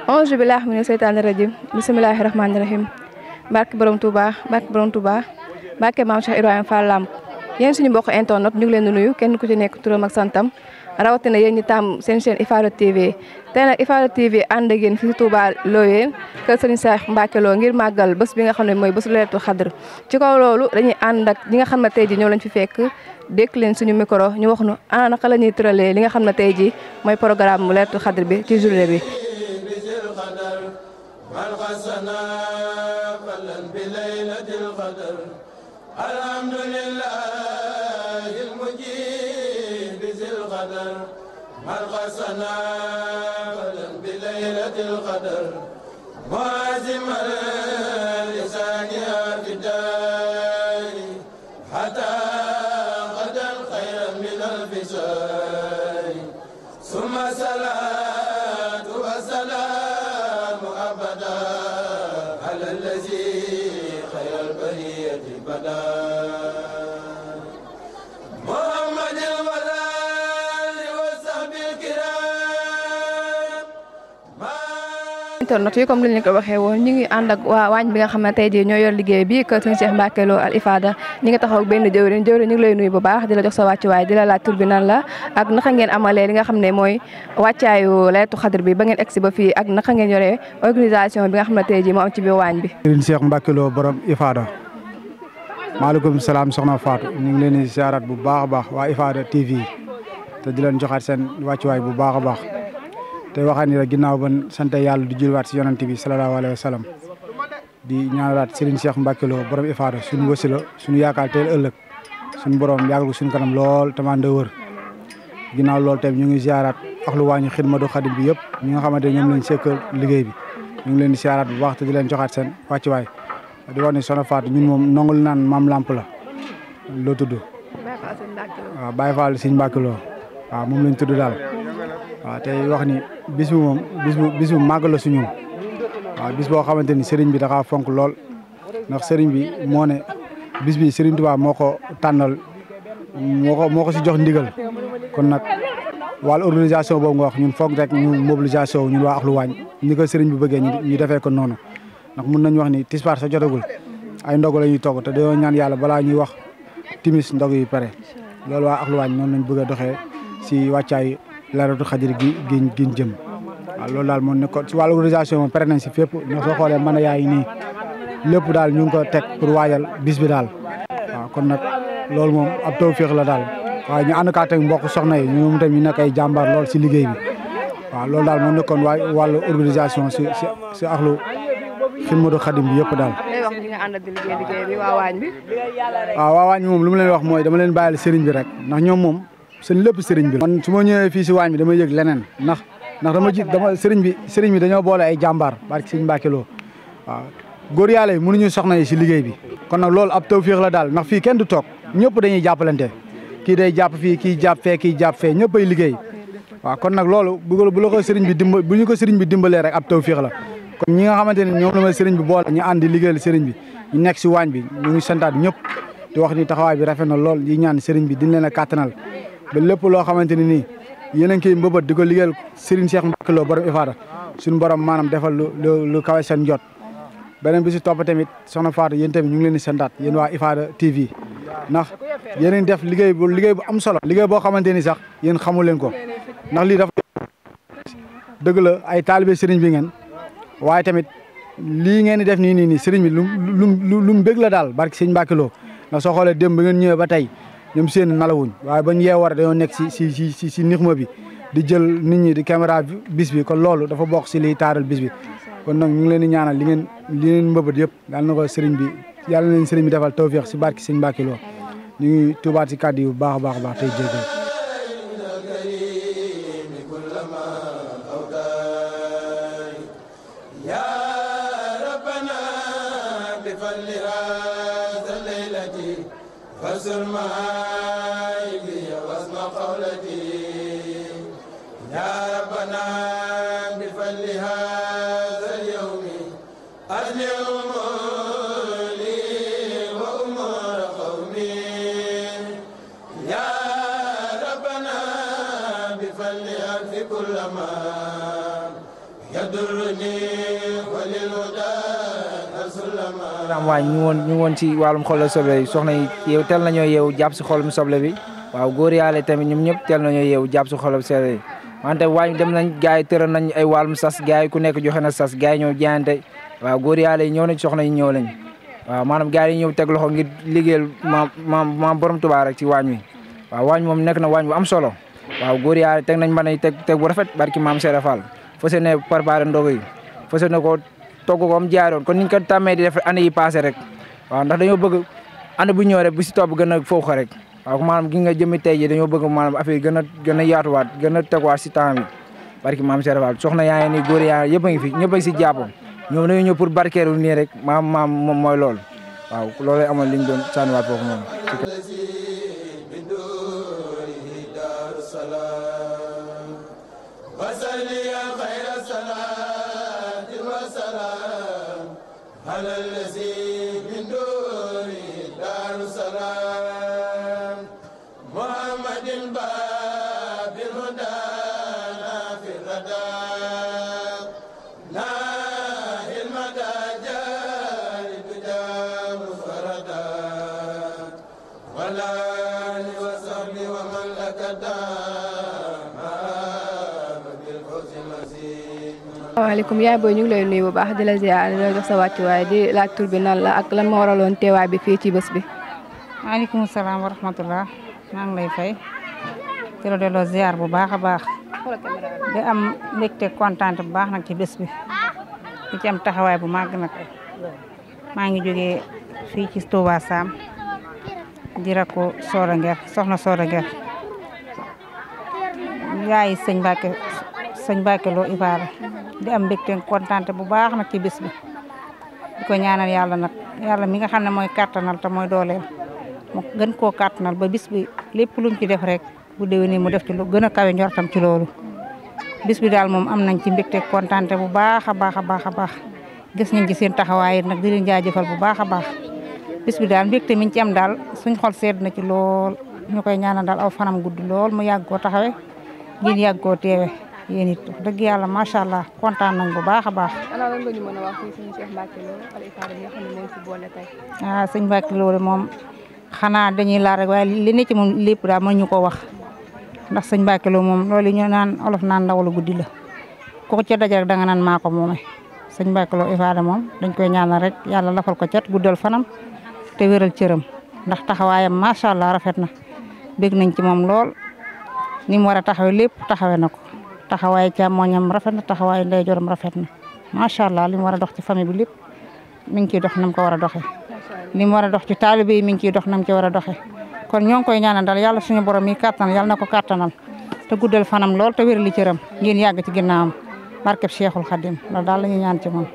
auzu billaahi mina seytaani rajiim bismillaahi rahmaani rahiim barke borom Touba barke maam Cheikh Ibrahima Fall Lamp yéen suñu mbokk internet ñu ngi leen di nuyu kenn ku ci nekk turam ak santam rawatina yéen ñi tam seen chaîne Ifada TV tey nag Ifada TV ànd ak yéen fii si Touba Loyeen kër Serigne Cheikh Mbacké Lo ngir màggal bés bi nga xam ne mooy bésu Laylatul Qadr ci kaw loolu dañuy ànd ak ñi nga xam ne tey ji ñoo lañ fi fekk dékk leen suñu micro ñu wax nu ana naka la ñuy tëralee li nga xam ne tey ji mooy programme mu Laylatul Qadr bi ci journée bi. مرقصنا فلن بليلة القدر معازم لسانها في الدار حتى غدا خيرا من الفسار ثم صلاة وسلام أبدا على الذي خير البرية بدا internet yi comme li ñu ko waxee woon ñu ngi ànd ak waa waañ bi nga xam ne tey jii ñoo yor liggéey bi kër Serigne Cheikh Mbacké Lo Al Ifada ñi nga taxaw ak benn jëwriñ ñu ngi lay nuyu bu baax di la jox sa wàccuwaay di la laaj tur bi nan la ak naka ngeen amalee li nga xam ne mooy wàccaayu Laylatul Qadr bi ba ngeen egsi ba fii ak naka ngeen yoree organisation bi nga xam ne tey jii moo am ci biir waañ bi. Serigne Cheikh Mbacké Lo borom Ifada maaleykum salaam soxna Fatou ñu ngi leen di ziarat bu baax a baax waa Ifada TV te di leen joxaat seen wàccuwaay bu baax a baax te waxaan ni rek ginnaaw ban sant yàlla di julwaat si yonent bi salallaahu alayhi wa sallam di ñaanalaat Serigne Cheikh Mbacké Lo borom Ifada suñu wasila suñu yaakaar teel ëllëg suñu borom yàggal ko suñu kanam lool tamande wër ginnaaw loolu tamit ñu ngi ziaraat axlu waañu xidmatu xadim bi yëpp ñi nga xamante ñoom lañ sekkal liggéey bi ñu ngi leen di ziaraat bu baax te di leen joxaat seen wàccuwaay di wax ni soxna Fatou ñun moom nongul naan maam lamp la loo tudd waaw Baye Fall Serigne Mbacké Lo waaw moom lañ tudd daal waaw tey wax ni bis bi moom bis bu màgg la su ñun waaw bis boo xamante ni sëriñ bi dafa fonk lool ndax sëriñ bi moo ne bis bi sëriñ Tuubaa moo ko tànnal moo ko si jox ndigal kon nag wàllu organisation boobu nga wax ñun foog rek ñu mobilisation ñun waa Axlu Waañ ni ko sëriñ bi bëggee ñu defee ko noonu ndax mun nañu wax ni tisbaar sa jotagul ay ndog la ñuy togg te dañoo ñaan yàlla balaa ñuy wax timis ndog yi pare loolu waa Axlu Waañ noonu lañ bëgg a doxee si wàccaay Laylatul Qadr gi jëm waaw loolu daal moo nekkoon si wàllu organisation moom pare nañ si fépp ndax soo xoolee mën a yaay nii lépp daal ñu ngi ko teg pour waajal bis bi daal waaw kon nag loolu moom ab tawfeex la daal waaye ñu ànd kaa teg mbokk soxna yi ñoom tamit ñu nekk ay jàmbaar lool si liggéey bi waaw loolu daal moo nekkoon wàllu organisation si Axlu xidmatu xadim bi yëpp daal. lay wax ñi nga ànd di liggéey bi waa waañ bi. waaw waa waañ bi moom lu mu leen wax mooy dama leen bàyyil sëriñ bi rek ndax ñoom moom seen lépp sëriñ bi man su ma ñëwee fii si waañ bi damay yëg leneen ndax sëriñ bi dañoo boole ay jàmbaar barke Serigne Mbacké Lo waaw góor yàlla yi mënuñu soxna yi si liggéey bi kon nag loolu ab tawfeex la daal ndax fii kenn du toog ñëpp dañuy jàppalante kii day jàpp fii kii jàpp fee kii jàpp fee ñëpp ay liggéey waaw kon nag loolu bu la ko sëriñ bi bu ñu ko sëriñ bi dimbalee rek ab tawfeex la kon ñi nga xamante ne ñoom la ma sëriñ bi boole ñu ànd di liggéeyal sëriñ bi ñu nekk si waañ bi ñu ngi santaat ñëpp di wax ni taxawaay bi rafet na lool yi ñaan sëriñ bi diñ leen a kàttanal ba lépp loo xamante ne nii yéen a ngi koy mbëbët di ko liggéeyal Serigne Cheikh Mbacké Lo borom Ifada suñu borom maanaam defal lu kawe seen jot beneen bi si topp tamit soxna Fatou yéen tamit ñu ngi leen di santaat yéen waa Ifada TV ndax yéen a ngi def liggéey bu am solo liggéey boo xamante ni sax yéen xamul leen ko ndax lii dafa dëgg la ay taalibe Serigne bi ngeen waaye tamit lii ngeen di def nii Serigne bi lu mu bëgg la daal barke Serigne Mbacké Lo ndax soo xoolee démb ba ngeen ñëwee ba tey ñoom seen nalawuñ waaye bañ yee war dañoo nekk si nixma bi di jël nit ñi di caméra bis bi kon loolu dafa bokk si liy taaral bis bi kon nag ñu ngi leen di ñaanal li ngeen mbëbët yëpp yàlla na ko sëriñ bi yàlla na leen sëriñ bi defal tawfeex si barki Serigne Mbacké Lo ñu ngi tuubaat si kàddu yi bu baax a baax a baax tey jégal فسر معايبي واسمع قولتي يا ربنا بفضل هذا اليوم أجل أموري وأمور قومي يا ربنا بفضل ألف كل ما waañ ñu woon ci wàllum xolal soble yi soxna yi yow teel nañoo yeewu jàpp si xolum soble bi waaw góor yàlla tamit ñoom ñëpp teel nañoo yeewu jàpp si xolum soble yi wante waañ dem nañ gars yi tëral nañ ay wàllum sas gars yi ku nekk joxe na sas gars yi ñëw jaayante waaw góor yàlla yi ñëw nañ soxna yi ñëw lañ waaw maanaam gars yi ñëw teg loxo ngir liggéeyal maam borom Tuubaa rek ci waañ wi waaw waañ moom nekk na waañ bu am solo waaw góor yàlla teg nañ mën a teg bu rafet barki maam Serap Fall fas yéene préparé ndogu yi fas yéene ko togg ko am jaaroon kon niñ ko tàmmee di def année yi passé rek waaw ndax dañoo bëgg année bu ñëw rek bu si topp gën a foofu rek waaw maanaam gi nga jëmi tey ji dañoo bëgg maanaam affaire yi gën a yaatuwaat gën a tegwaat si temps bi barki maam Serap Fall soxna yaa ngi nii góor yaa yëpp a ngi fi ñëpp a ngi si jàpp ñoom dañoo ñëw pour barkeeru nii rek maam moom mooy loolu waaw loolu amoon liñ doon sànniwaat foofu moom asalaamaaleykum yaay booy ñu ngi lay nuyu bu baax di la ziar di la jox sa wàccuwaay di laaj tur bi nan la ak lan moo waraloon teewaay bi fii ci bés bi. maaleykum salaam wa rahmatullah maa ngi lay fay di la delloo ziar bu baax a baax di am mbégte kontaan bu baax nag ci bés bi di ci am taxawaay bu màgg nag maa ngi jógee fii ci Touba Sam di rakku Soda Nguer soxna Soda Nguer yaay sëñ Mbacke Lo Ibaada di am mbégte kontaan bu baax nag ci bés bi di ko ñaanal yàlla nag yàlla mi nga xam ne mooy kàttanal te mooy dooleel mu gën koo kàttanal ba bis bi lépp luñ ci def rek bu déwénee mu def ci lu gën a kawe njortam ci loolu bis bi daal moom am nañ ci mbégte kontaan bu baax a baax a baax a baax gis nañ ci seen taxawaay nag di leen jaajëfal bu baax a baax bis bi daal mbégte miñ ci am daal suñ xol sedd na ci lool ñu koy ñaanal daal aw fanam gudd lool mu yàgg koo taxawe ngeen yàgg koo teewe yéen it dëgg yàlla macha allah kontaan nañ bu baax a baax. ana lan nga ñu mën a wax ci sëñ Cheikh Mbacke Lo Al Ifada mi nga xam ne moo ci boole tey. sëñ Mbacke Lo moom xanaa dañuy laal rek waaye li ne ci moom lépp daal mën ñu ko wax ndax sëñ Mbacke Lo moom loolu ñu naan olof naan ndawalu guddi la ku ko ca daje rek danga naan maa ko moome sëñ Mbacke Lo Ifada moom dañ koy ñaanal rek yàlla lafal ko cat guddal fanam te wéral cëram ndax taxawaayam macha allah rafet na bég nañ ci moom lool ni mu war a taxawee lépp taxawee na ko. taxawaayu càmmoñam rafet na taxawaayu ndeyjooram rafet na macha allah li mu war a dox ci famille bi lépp mi ngi ciy dox nam ko war a doxee li mu war a dox ci taalibe yi mi ngi ciy dox nam ci war a doxee kon ñoo ngi koy ñaanal daal yàlla suñu borom yi kàttanal yàlla na ko kàttanal te guddal fanam lool te wér li cëram ngeen yàgg ci ginnaawam barkeb Cheikhul Khadim loolu daal la ñuy ñaan ci moom.